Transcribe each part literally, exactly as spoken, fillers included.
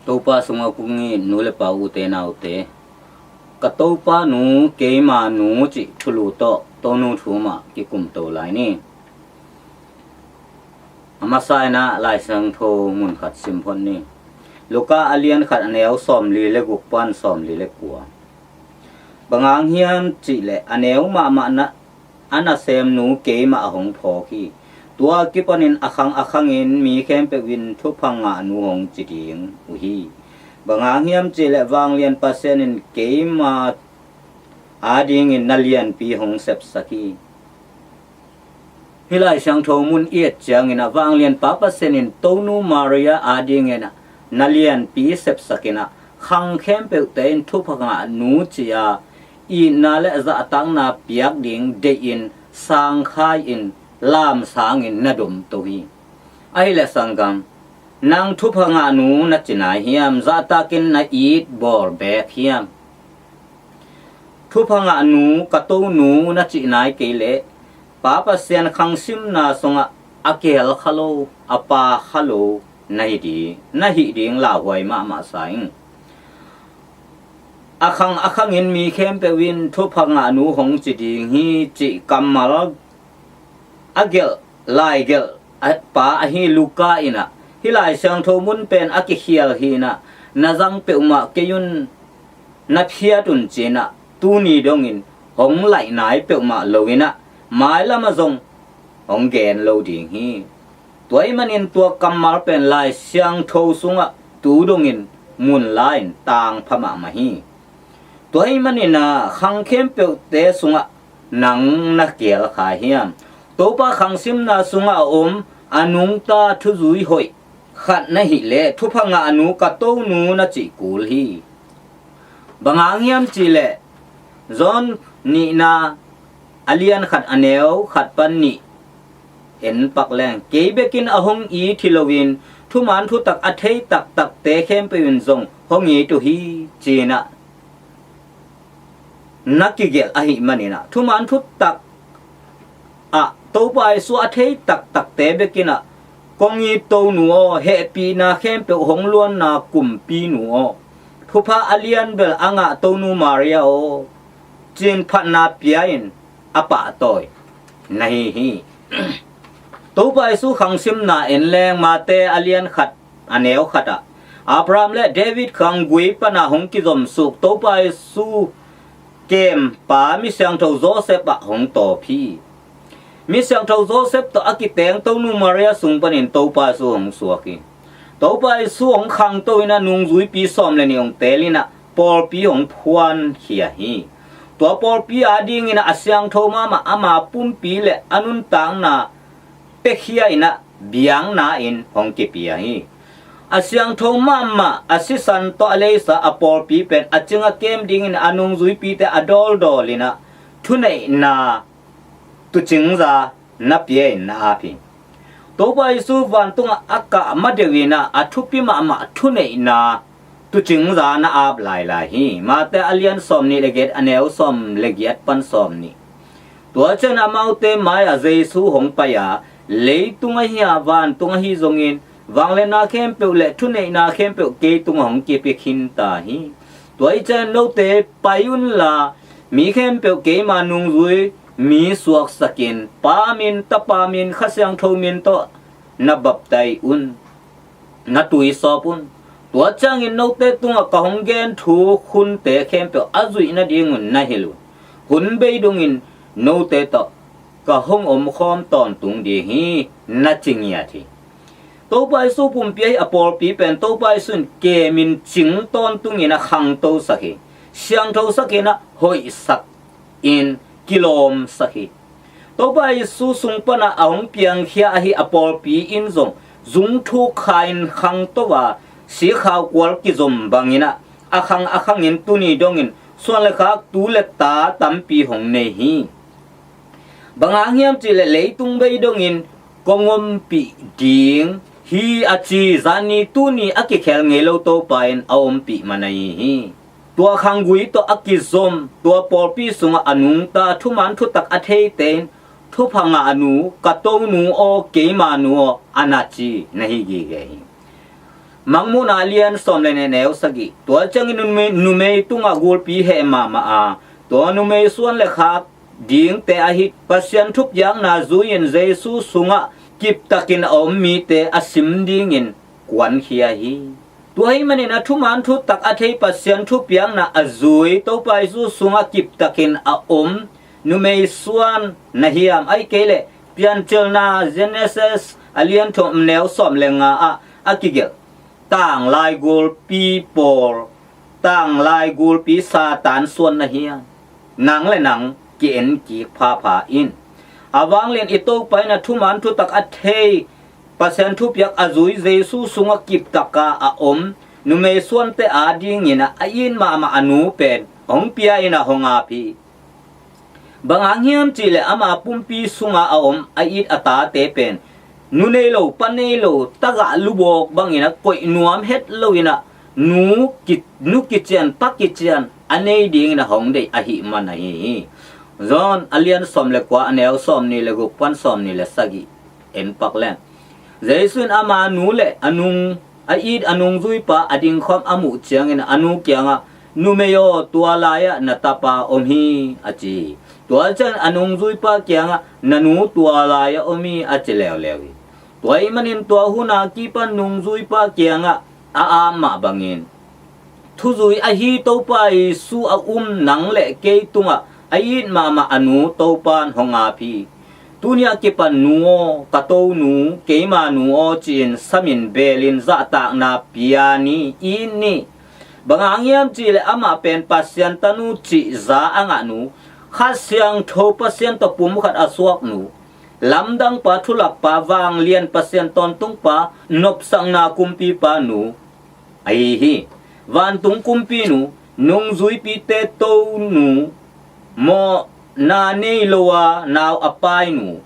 Topa sungah kong it nu le pa, ute naute, ka Topa nu, keima nu cih thulu tawh Tonu thu mah kikumto lai ni. A masa in ah Lai Siangtho mun khat sim phot ni. Luka a lian khat, a neu sawmli le guk pan sawmli le kua. Bang hang hiam cih leh a neu mahmah na, a nasemnu keimah a hong phawk hi. Tua kipanin a khang a khangin mi khempeuh in thupha ngahnu hong ci ding uh hi. Bang hang hiam cih leh Vanglian Pasian in keima adingin na lianpi hong sepsak hi. Hih Lai Siangtho mun i et ciangin ah Vanglianpa Pasian in Tonu Maria adingin ah na lianpi sepsak in ah khang khempeuhte in thupha ngahnu ci-a itna le zahtakna piak ding deihin sangkhai-in lamsangin na domto hi. Ahih leh sanggam, nang thupha ngahnu na ci nai hiam? Zahtakin na it bawl beek hiam? Thupha ngahnu, ka Tonu na cih nai kei leh Pa Pasian khangsimna sungah a kihel kha lo, a pa kha lo na hi ding, na hih ding lauhuai mahmah sa ing. A khang a khangin mi khempeuh in thupha ngahnu hong ci ding hi cih kammal a gelh, lai gelh a, pa ahi Luka in ah hih Lai Siangtho mun pen a kikhial hi in ah, na zang peuhmah kei un, na phiat un ci-in ah tuni dongin hong laih nai peuhmah lo in ah, mailam ah zong hong gen lo ding hi. Tua ahih manin tua kammal pen Lai Siangtho sungah tu dongin mun la-in tangpha mahmah hi. Tua ahih manin ah khang khempeuhte sungah nang na kihel kha hiam? Topa khangsimna sungah a om a nungta thuzui hoih khat na hih leh thupha ngahnu, ka Tonu na cih kul hi. Bang hang hiam cih leh John nihna a lian khat, a neu khat pan nih en pak leng, kei bekin a hong it hi loin thuman thutak a thei taktakte khempeuh in zong hong it uh hi, ci-in ah na kigelh ahih manin ah, thuman thutak ah Topa Jesu a thei taktakte bekin ah, kong it Tonu aw, hehpihna khempeuh, hong luanna kumpinu aw, thupha a lian bel a ngah Tonu Maria aw, ci-in phatna pia-in a pahtawi na hi hi. Topa Jesu khangsimna en leng, Mate a lian khat, a neu khat ah Abraham le David khanggui pana hong kizomsuk Topa Jesu kempa mi siangtho Joseph ah hong tawp hi. Mi siangtho Joseph tawh a kiteng Tonu Maria sung panin Topa Jesu hong suak hi. Topa Jesu hong khangto in ah nungzuipi sawm le nih hong teel in ah pawlpi hong phuankhia hi. Tua pawlpi adingin ah a siangtho mahmah ama pumpi le a nuntakna piakhia in ah biakna-in hong kipia hi. A siangtho mahmah a sisan tawh a leisa a pawlpi pen a cing a kem dingin a nungzuipite a dawldawl in ah thuneihna tuucingza na pia-in na ap hi. Topa Jesu vantungah a kah ma deuh in ah a thupi mahmah thuneihna tuucingza na ap lailai hi. Mate a lian sawm nih le giat, a neu sawm le giat pan sawm nih. Tua ciang amaute mai-ah Jesu hong pai a, leitung ahi a vantung ahi zongin vangliatna khempeuh le thuneihna khempeuh kei tungah hong kipia khinta hi. Tua hi ciang note pai unla, mi khempeuh keima nungzui mi suaksakin, Pa min, Tapa min, Kha Siangtho min tawh na baptai un, na tuisawp un. Tua ciangin note tungah ka hong gen thu khunte khempeuh a zuih nadingun na hilh un. Hun bei dongin note tawh ka hong omkhawm tawntung ding hi, na ci ngiat hi. Topa Jesu pumpi ahi a pawlpi pen Topa Jesu in kemin cing tawntungin a khangtosak hi. Siangthosak in a hoihsak in kilawmsak hi. Topa Jesu sung pana a hong piangkhia ahi a pawlpi in zong zungthuk kha-in khangto a, sikkhau kual kizom bangin a, a khang a khangin tuni dongin suan le khak, tu le ta tampi hong nei hi. Bang hang hiam cihleh leitung bei dongin kong ompih ding hi a ci, zani tuni a kikhel ngei lo Topa in a ompih man ahi hi. Tua khanggui tawh a kizom tua pawlpi sungah a nungta thuman thutak a theite in, "Thupha ngahnu, ka tonu aw, keima nu aw," a na ci na hi gige hi. Mangmuhna a lian sawm le nih, neu sagih. Tua ciangin numei, numei tungah gulpi heh mahmah a, tua numei suan le khak dingte ahi Pasian thupiakna zui-in Jesu sungah kiptakin a om mite a sim dingin kuankhia hi. Tua ahih manin a thuman thutak a thei, Pasian thupiakna a zui Topa Jesu sungah kiptakin a om numei suan na hiam? Ahih kei leh Piancilna Genesis a lian thum, neu sawm le nga ah a kigelh tanglai gulpi pawl, tanglai gulpi Satan suan na hiam? Nang le nang ki-en kik phapha in. A vanglian i Topa in a thuman thutak a thei, Pasian thupiak a zui Jesu sungah kiptaka a om numei suante adingin a it mahmah a nu pen hong pia-in a hong ap hi. Bang hang hiam cihleh ama pumpi sunga a om a it a tate pen nu nei lo, pa nei lo, tagah lubawk bangin a koih nuam het loin a nu ki, nu kician, pa kician a nei dingin a hong deih ahih man ahi hi. John a lian sawm le kua, a neu sawmnih le guk pan sawmnih le sagih en pak leng, Jesu in ama nu le a nung a it a nungzuipa a dingkhawm a muh ciangin a nu kiangah, "Numei aw, tua lai-ah na tapa om hi," a ci hi. Tua ciangin a nungzuipa kiangah, "Na nu tua lai-ah om hi," a ci leuleu hi. Tua ahih manin tua hun a kipan nungzuipa kiangah a ap mah bangin, thuzui ahi Topa Jesu a um nang le kei tungah a it mahmah a nu Topa in hong ap hi. Tuni a kipan nu aw, ka tonu, keima nu aw ci-in samin belin zahtakna pia ni, it ni. Bang hang hiam cihleh amah pen Pasian tanu cih za a ngah nu, Kha Siangtho Pasian tawh pumkhat a suak nu, lamdangpa, thulakpa, vanglian Pasian tawntungpa, nopsakna kumpipa nu ahi hi. Vantung kumpinu, nungzuipite tonu, mawhna nei lo a nau a painu,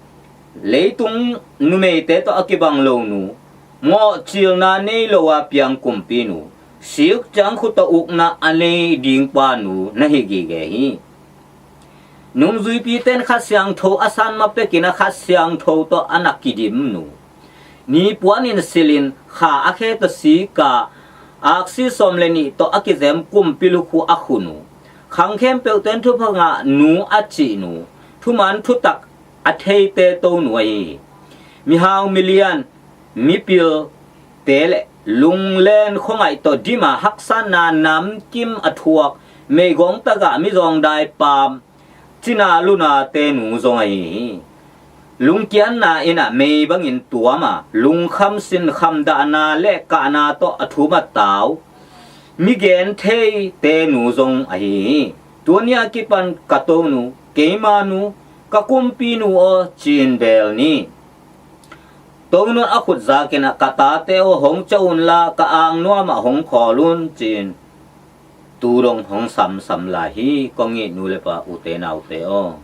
leitung numeite tawh a kibang lo nu, mawhcilna nei lo a piang kumpinu, sik ciang khut tawh ukna a nei dingpa nu na hi gige hi. Nungzuipite in Kha Siangtho a san ma pekin a Kha Siangtho tawh a na kidim nu, nipuanin silhin kha a khe tawh sika aksi sawm le nih tawh a kizem kumpi lukhu a khu nu, khang khempeuhte in thupha ngah nu a cih nu, thuman thutak a theite tonu ahi hi. Mihau milian, mipilte le lunglen khuangaih tawh dima haksatna namkim a thuak, meigong tagah mizawngdai paam, cina lunate nu zong ahi hi. Lungkiatna in a mei bangin tuam a, lungkham sinkham dahna le kahna tawh a thum a tau, migen theite nu zong ahi hi. Tuni a kipan ka tonu, keima nu, ka kumpinu aw ci-in bel ni. Tonun a khut zakin a, ka tate aw, hong ciah unla ka angnuam ah hong khawl un ci-in tu dong hong samsam lai hi. Kong it nu le pa, ute naute aw,